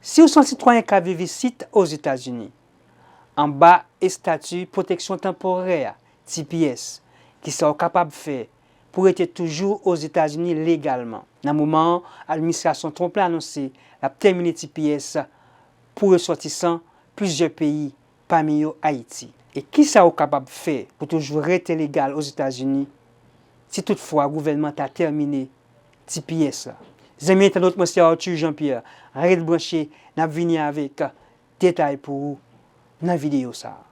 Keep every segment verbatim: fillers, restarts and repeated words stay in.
Si w se yon sitwayen k ap viv isit Ozetazini, anba estati pwoteksyon tanporè, T P S, kisa w kapab fè pou rete toujou Ozetazini legalman? Nan moman an, administrasyon Trump la anonse l ap tèmine T P S pou resòtisan plizyè peyi, pami yo Ayiti. E kisa w kapab fè pou toujou rete legal Ozetazini si toutfwa gouvènman ta tèmine T P S la? Zanmi entènot, mwen se Arthur Jean Pierre. Ret branche, n ap vini avèk detay pou ou nan videyo sa a.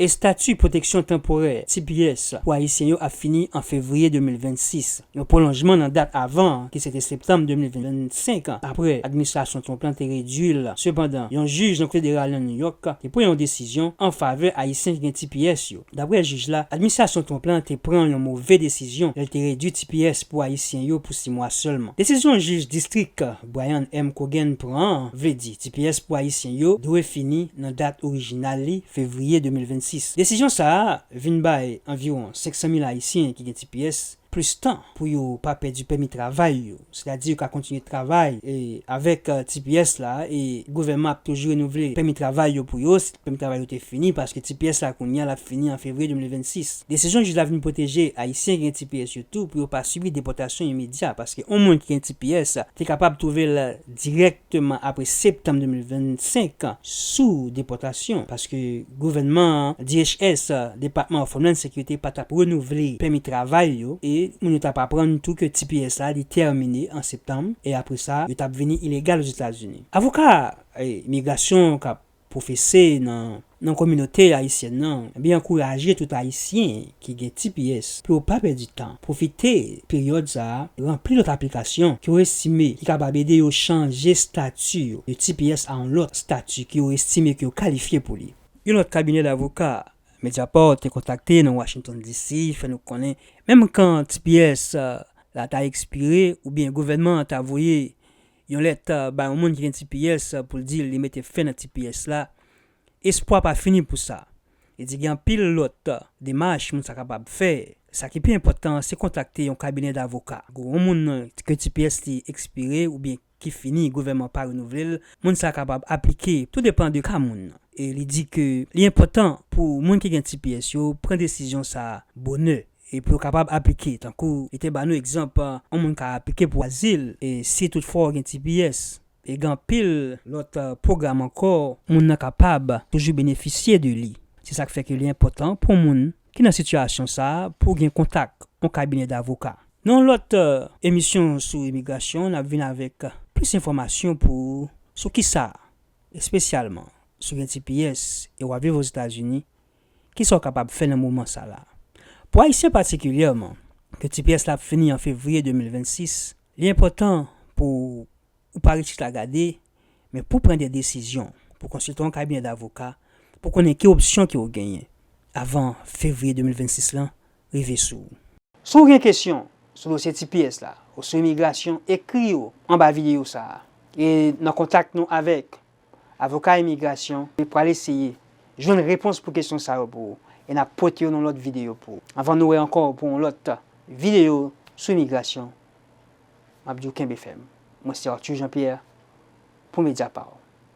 Estati pwoteksyon tanporè, T P S, pou Ayisyen yo ap fini an fevriye de mil vennsis. Yon pwolonjman nan dat avan, ki se te septanm de mil vennsenk, apre administrasyon Trump lan te redui l. Sepandan, yon jij nan federal nan New York te pran yon desizyon an favè Ayisyen ki gen T P S yo. Dapre jij la, administrasyon Trump lan te pran yon move desizyon lè l te redui T P S pou Ayisyen yo pou sis mwa sèlman. Desizyon jij distrik Brian M. Cogan pran an vle di T P S pou Ayisyen yo dwe fini nan dat orijinal li, fevriye de mil vennsis. Desizyon sa a vin bay anviwon senk san mil Ayisyen ki gen T P S plis tan pou yo pa pèdi pèmi travay yo. Sètadi yo ka kontinye travay, e, avèk, e, T P S la, e gouvènman ap toujou renouvle pèmi travay yo pou yo, si pèmi travay yo te fini, paske T P S la kounye a l ap fini an fevriye de mil vennsis. Desizyon jij la vin pwoteje Ayisyen ki gen T P S yo tou pou yo pa sibi depòtasyon imedya, paske yon moun ki gen T P S te kapab twouve l dirèkteman apre septanm de mil vennsenk sou depòtasyon, paske gouvènman an, D H S, Department of Homeland Security, pa t ap renouvle pèmi travay yo, e moun yo t ap aprann tou ke T P S la, li tèmine an septanm, e apre sa, yo t ap vini ilegal Ozetazini. Avoka, e, imigrasyon k ap pwofese nan, nan kominote ayisyèn nan, ebyen, ankouraje tout Ayisyen ki gen T P S pou yo pa pèdi tan, pwofite peryòd sa a, ranpli lòt aplikasyon ke yo estime ki kapab ede yo chanje estati yo de T P S a yon lòt estati ke yo estime ke yo kalifye pou li. Yon lòt kabinè davoka, Mediapart, te kontakte nan Washington D C, fè nou konnen, menm kan T P S, e, la ta ekspire, oubyen gouvènman an ta voye yon lèt, e, bay yon moun ki gen T P S, e, pou l di l li mete fen nan T P S la, espwa pa fini pou sa. Li di gen anpil lòt, e, demach moun sa kapab fè. Sa ki pi enpòtan an, se kontakte yon kabinè davoka. Yon moun, e, ke T P S li ekspire oubyen ki fini, gouvènman pa renouvle l, moun sa kapab aplike, tou depann de ka moun nan. E li di ke li enpòtan pou moun ki gen T P S yo pran desizyon sa a bonè e pou yo kapab aplike. Tankou li te ba nou egzanp, yon moun ka aplike pou azil, e si toutfwa w gen T P S, e gen anpil lòt, e, pwogram ankò, moun nan kapab toujou benefisye de li. Se sa k fè ke li enpòtan pou moun ki nan sitiyasyon sa a pou gen kontak yon kabinè davoka. Nan yon lòt, e, emisyon sou imigrasyon, n ap vin avèk plis enfòmasyon pou ou sou kisa, espesyalman, si w gen T P S e w ap viv Ozetazini, kisa w kapab fè nan moman sa la. Pou Ayisyen patikilyèman, ke T P S la ap fini an fevriye de mil vennsis, li enpòtan pou ou pa ret chita gade, men pou pran de desizyon, pou konsilte yon kabinè davoka, pou konnen ki opsyon ke w genyen avan fevriye de mil vennsis lan rive sou ou. Si w gen kesyon sou dosye T P S la ou sou imigrasyon, ekri yo anba videyo sa a. E nan kontak nou avèk avoka imigrasyon, nou pral eseye jwenn repons pou kesyon sa yo pou ou, e n ap pote yo nan lòt videyo pou ou. Anvan nou wè ankò pou yon lòt videyo sou imigrasyon, m ap di w kenbe fèm. Mwen se Arthur Jean Pierre pou Mediapart.